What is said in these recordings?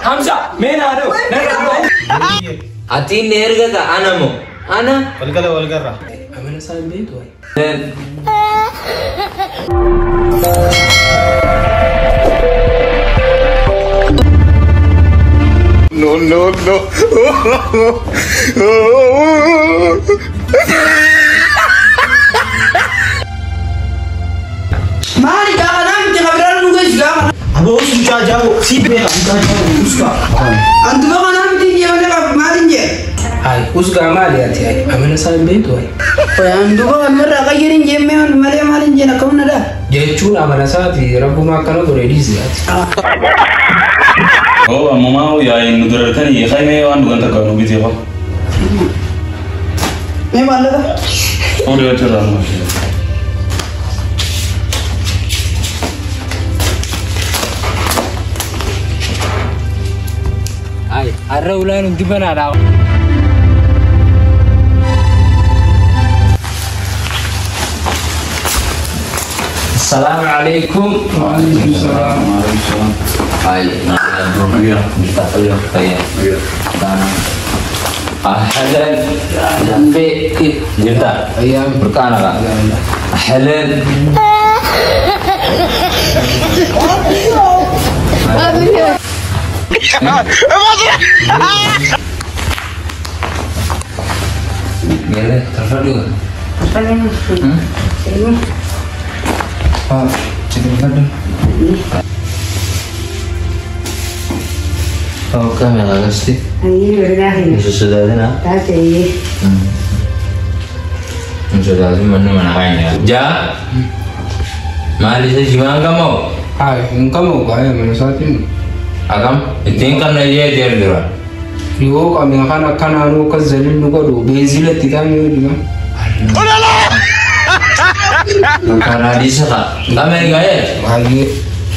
Hamza, mee naa dha'u. Ati inni ergata ana moo? Ana? Galgala wal garra. Amala isaa hin beektu wayi. No, no, no. Maali gaafa namni kabiraan nu geessu gaafa. Aboo mucaa jaa'u si beeka mucaa jaa'u uska. Antuma kanaa miti hin jee malee maali hin jee. Ay, usgaa maali ati ay? Amala isaa hin beektu wayi. Anduba kanumarraa qayyarin jee malee maali hin jeen akka humna dha. Jechuun amala isaati rabbuma akkana godhe dhiisi ati. Oo ammumaa yaa'iin nu darartanii kaymee waan dhugan takka nu bitee qaba. Mee maallaqa? Fuudhee achirraa nu Ay, har'a ulaan hundi banaadha. Assalamu alaikum. Waalaikum salaam. Ay, Ahlan. Jirta. Ayyaam. Burqaana qaba. Ahlan. Gele, terfadu. Ah, terfadu. Oh, kami agasti. Ayi, Musu sudaadina. taatee. Musu sudaadin mannu mana kanya. Ja. Maali isa jimaan qamoo? Ay, hin qabu gaa amala isaatiin. Akam? Ittiin qabna jee deer dura. Yoo qabne kan akkanaanuu akkas zaliin nu godhu beenzila itti taa'ame yoo diban. Karaa dhiisa kaa. Qamee gaa'ee? Baay'ee.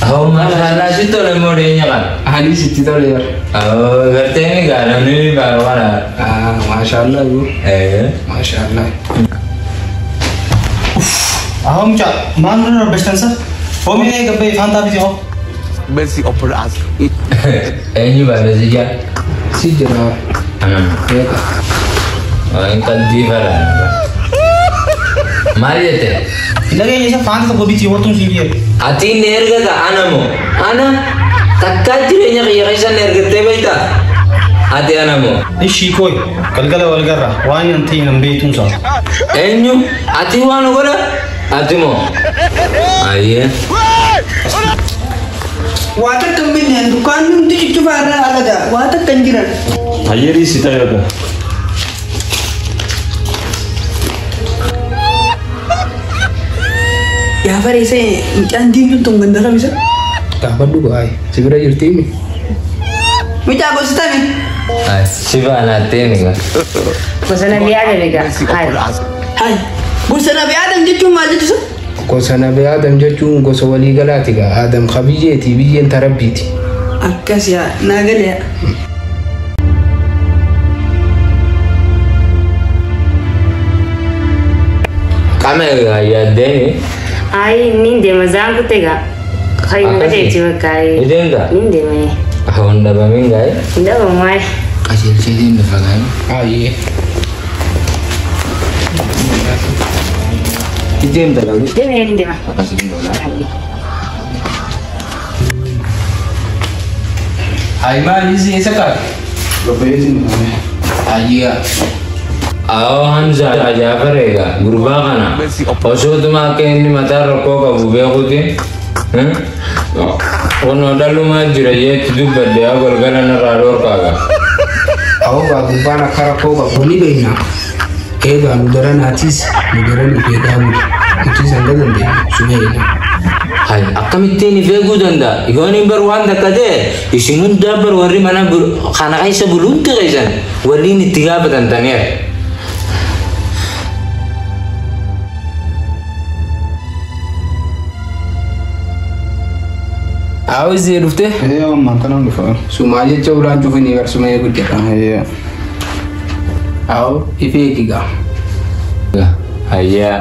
Ahoo maashaallah si tole immoo dhiyeenya kana. Anis itti toleera. Ahoo gartee ni gaa namni baaru kana. Ah, maashaallah yoo. Eh. Maashaallah. Ahoo mucaa maal nurra rabbashtan sa? Hoomii gabbee faantaa biti hoo. Mercy upon us. Eenyu baala si jaa? Si jira. Beeka. Waan qalbii falaa. Maal jette? Dhageenya isa faanta tokko biti hortuun siin jee. Ati inni ergata ana moo? Ana takkaa jireenya kiyya keessa na ergattee beektaa? Ati ana moo? Ishii kooy galgala wal garra waan hin ta'in hin beektuun saa. Eenyu? Ati waan godha? Ati moo? Ayyee. Waa takka hin binne dukkaanni hundi cuccufaa irraa haala ga'a. Waa takka hin jiran. Hayyeerii si ta'e bakka. Yaa bareesee mucaan diimtuun tun ganda kamisa? Gaafadhu gaa si bira jirtiimi. Mucaa gosa tami? Si faanattee ni gaa. Gosa Nabii Aadam egaa. Hai. Gosa Nabii Aadam jechuun maal jechuusa? Gosa Nabii Aadam jechuun gosa waliigalaati gaa. Aadam ka biyyeeti biyyeen ta rabbiiti. Akkas yaa naa gale yaa. Qamee gaa yaaddeeni. Ayi, nin deema zaan kutte egaa. Kayyuma Akkasii. qajeelchi bakka. Ni deemtaa? Nin deema. Ahoo hin dhabamin gaa. Hin dhabamu waayee. Qajeelcheetiin dhufa gaa. Ayyee. Deemta lagu. Deemee nin deema. Akkasiin doolaa. Ay maali si eessa kaate? Gabbee siin dhufame. Ayyee. Ahoo Hamza Jaafar egaa gurbaa kana osootuma akka inni mataa rakkoo qabu beekuti. Kunoo dhalumaa jira jeetti dubbadde haa galgala narraa dhoorkaa gaa. Awoo gaa gurbaan akka rakkoo qabu ni beekna. Eegaa nu daranaatis nu daran of eegaa bula. Nutis hanga dandeenyu su beekna. Hay, akkamittiin if eeguu danda'a? Yoon hin bar waan takka ta'e isin hundaa bar warri mana kana keessa bulu hundi keessan waliin itti gaafatantaniira. Awoo izee dhufte? Ee ammaan tanaan dhufa. Sumaa jecha ulaan cufinii barsuma eegu jira. Ee. Awoo if eegi gaa. Hayyaa.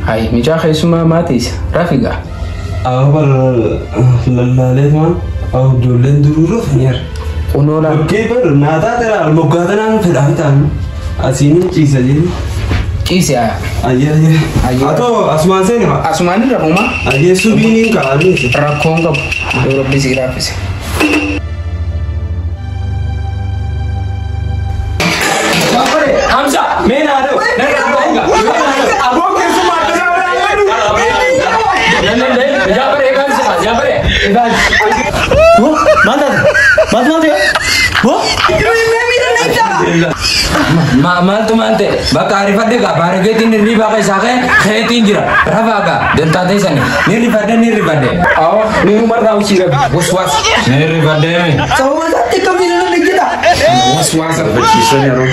Hai, mucaa keessumaa maatiis rafiga. Awa lallaaleetumaan awa ijoolleen duruu rafaniira. Kunoo laa. Bakkee bar naataa ta'e moggaatanaan fedhaa ta'an asiin ciisa jenni. Ciise aya. Ayyee ayyee. Atoo asumaan seeni haa. Asumaan irra rafuma. Ayyee subiiniin kaa'anii. Rakkoon qabu. Yoo rabbi si raffise. Hamza, mee naa dha'u. Aboo keessumaa addunyaa Jaabare eegaan si'a, jaabare. Eegaan. Maal taate? Maaltu maal ta'e? Hoo? Maaltu maal ta'e? Bakka ariifadhe gaa baarageetiin hirribaa keessaa ka'e keetiin jira. Rafaa gaa dantaa teessani. Ni rifadhe ni rifadhe. Awa, ni umarraa hojii rabbi. Waswaasa. Ni rifadhe. Sababa isaatti akka miila na jira. Waswaasa. Barsiisan yeroo.